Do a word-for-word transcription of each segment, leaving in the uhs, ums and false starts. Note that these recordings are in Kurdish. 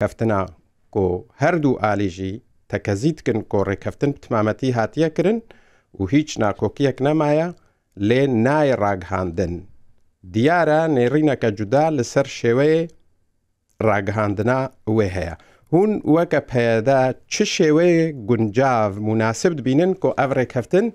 rêkeftina ku her du alî jî tekezî dikin ku rêkeftin bi timametî hatiye kirin û hîç nakokiyek nemaye, lê nayê ragihandin. Diyar e nêrîneke cuda li ser şêweyê ragihandina wê heye. Hûn weke P Y D çi şêweyê guncav, munasib dibînin ku ev rêkeftin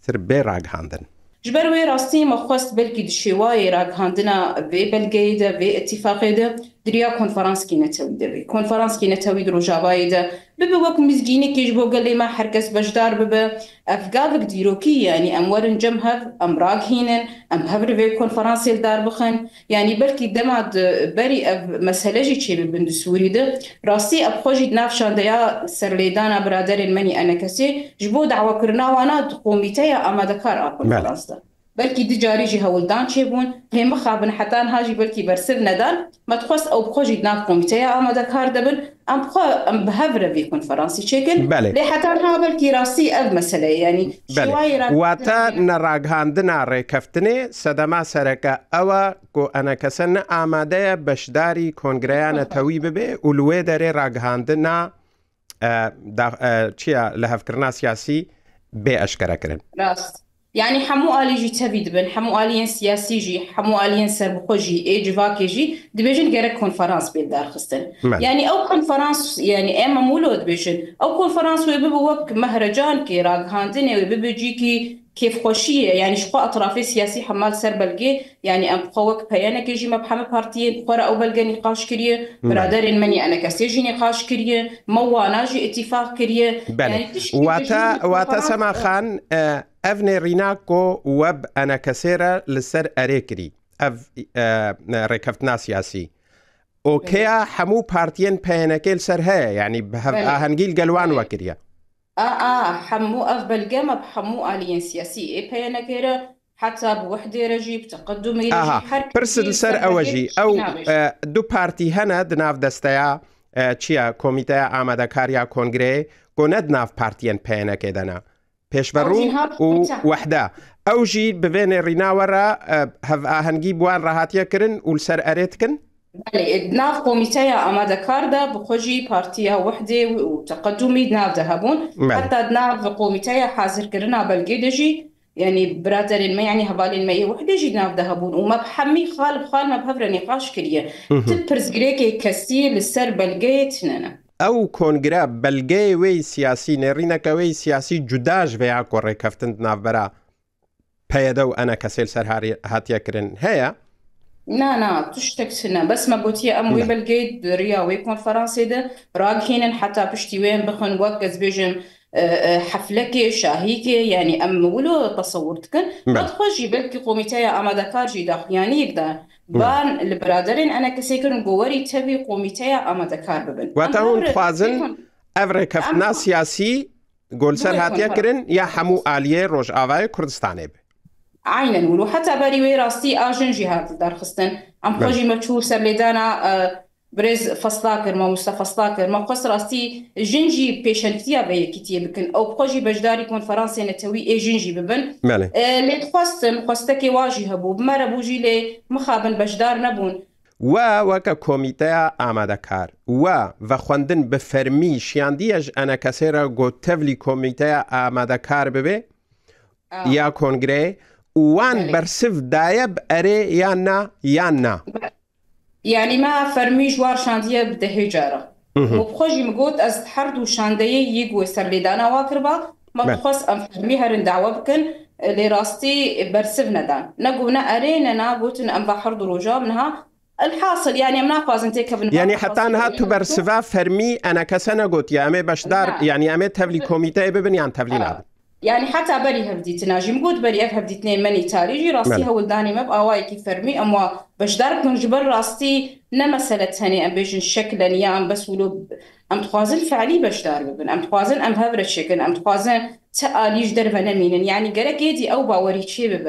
sir bê ragihandin? Ji ber wê rastî me xwest belkî di şêwayê ragihandina vê belgeyê de, vê îtîfaqê de, di riya konferanskî netewî de bê. Konferanskî netewî di Rojavayê de bibe wek mizgînekê ji bo gelê me, her kes beşdar bibe. Ev gavek dîrokî ye, yanî em werin cem hev, em ragihînin, em hev li vê konferansê li dar bixin. Yanî belkî dema di berî ev mesele jî çêbibin di Sûrî de, rastî ev xwe jî di nav şandeya serlêdana biraderên me nî enekesê ji bo dawakirina wana di komîteya amadekar a Belê. konferans de. Belkî du carî jî hewldan çêbûn, lê mixabin heta niha jî belkî bersiv nedan. Me dixwest ew bi xwe jî di nav komîteya amadekar de bin. Em bi xwe, em bi hev re vê konferansî çêkin. Belê. Lê heta niha belkî rastî ev mesele ye. Yanî Belê. şêwayê Wate ragihandina rêkeftinê sedema sereke ew e ku enekese ne amade ye beşdarî kongreya netewî bibe û li wê derê ragihandina, e, da, e, çi ya, lihevkirina siyasî bê eşkerekirin. Rast. Yanî hemû alî jî tevî dibin, hemû aliyên siyasî jî, hemû aliyên serbixwe jî, ê civakê jî dibêjin gerek konferans bê lidarxistin. Me. Yanî ew konferans, yanî em em wilo dibêjin, ew konferans wê bibe wek mehrecankê ragihandinê, wê bibe cîkî kêfxweşiyê, yanî ji xwe etrafê siyasî hema li ser belgê, yanî em bi xwe wek peyenekê jî me bi hemî partiyên xwe re ew belge nîqaş kiriye, Me. biraderên me nî enekesê jî nîqaş kiriye, me wana jî îtîfaq kiriye. Belê. Yanî tiştî Wate, jî wate konferans Sema Xan, e, ev nêrîna ku we bi enekesê re li ser erê kirî, ev, e, rêkeftina siyasî, Belê. okeya hemû partiyên peyenekê li ser heye, yanî bi hev Belê. ahengî li gel wan Belê. we kiriye. A, a, hemû ev belge me bi hemû aliyên siyasî ê peyenekê re, heta bi wehdê re jî, bi teqedumê re Aha, jî, her pirs li ser ew e jî, ew, e, du partî hene di nav desteya, e, çi ye, komîteya amadekar ya kongreyê, ku ne di nav partiyên peyenekê de ne. Pêşverû Ew jî niha û komîte. Wehde. Ew jî bi vê nêrîna we re, e, hevahengî bi wan re hatiye kirin û li ser erê dikin? Belê, di nav komîteya amadekar de bi xwe jî partiya Wehdê û Teqedumî di nav de hebûn. Belê. Heta di nav komîteya hazirkirina belgê de jî, yanî biraderên me, yanî hevalên me yê Wehdê jî di nav de hebûn û me bi hemî xal bi xal me bi hev re nîqaş kiriye. Mhm. Ti pirsgirêkê kesî li ser belgeyê tune ne. Ew kongre belgeyê wê yî siyasî, nêrîneke wê yî siyasî cuda ji vê ya ku rêkeftin di navbera P Y D û enekesê li ser harî-, hatiye kirin heye? Na, na, tiştek tune. Bes me gotiye em wê Ne. belgeyê di riya wê konferansê de ragihînin, heta piştî wê em bixin wek, ez bêjim, e, e, heflekê, şahîkê, yanî em wilo tesewur dikin. Belê. Me dixwe jî belkî komîteya amadekar jî daxuyaniyek da. Belê. Van li biraderên enekesê kirin ku werî tevî komîteya amadekar bibin. Wata Em hûn hev re dixwazin vê kon-, ev rêkeftina em siyasî ku li ser Bûye hatiye konferans. kirin ya hemû aliyê Rojavayê Kurdistanê be. Aynen wilo. Heta berî wê rastî a jin jî hat darxistin. Em xwe Belê. jî me çû serlêdana, e, birêz Feslakir, mamoste Feslakir. Me xwest rastî jin jî pêşengtiya vê yekîtiyê bikin. Ew bi xwe jî beşdarî konferansê netewî ê jin jî bibin. Belê. E, lê dixwestin, xwestekê wa jî hebû. Bi me re bû jî lê mixabin beşdar nebûn. We weke komîteya amadekar, we vexwendin bi fermî şiyandiye ji enekesê re ku tevlî komîteya amadekar bibe Ah. ya kongreyê û wan Belê. bersiv daye bi erê yan na, yan na? Be-, yanî me fermî ji wan şandiye bi dehê cara. Mhm. Û bi xwe jî min got, ez her du şandeyê yê ku wê serlêdana wa kiriba, me Belê. dixwest em fermî herin dawa bikin, lê rastî bersiv nedan. Ne got ne erê, ne na, gotin em va her du roja niha. Elhasil, yanî em naxwazin têkevin. Yanî heta niha tu bersiva fermî enekese negotiye, em ê beşdar, Na. yanî em ê tevlî komîteyê bibin yan tevlî Ah. nabin? Yanî heta berî hevdîtina jî, min got berî ev hevdîtinê me nî tarî jî rastî Belê. hewldanê me bi awayekî fermî em wa beşdar bikin, ji ber rastî ne mesele tenê em bêjin şeklen ya em bes wilo, em dixwazin fe'lî beşdar bibin, em dixwazin em hev re çêkin, em dixwazin ti alî ji derve nemînin. Yanî gerek êdî ew bawerî çê bibe.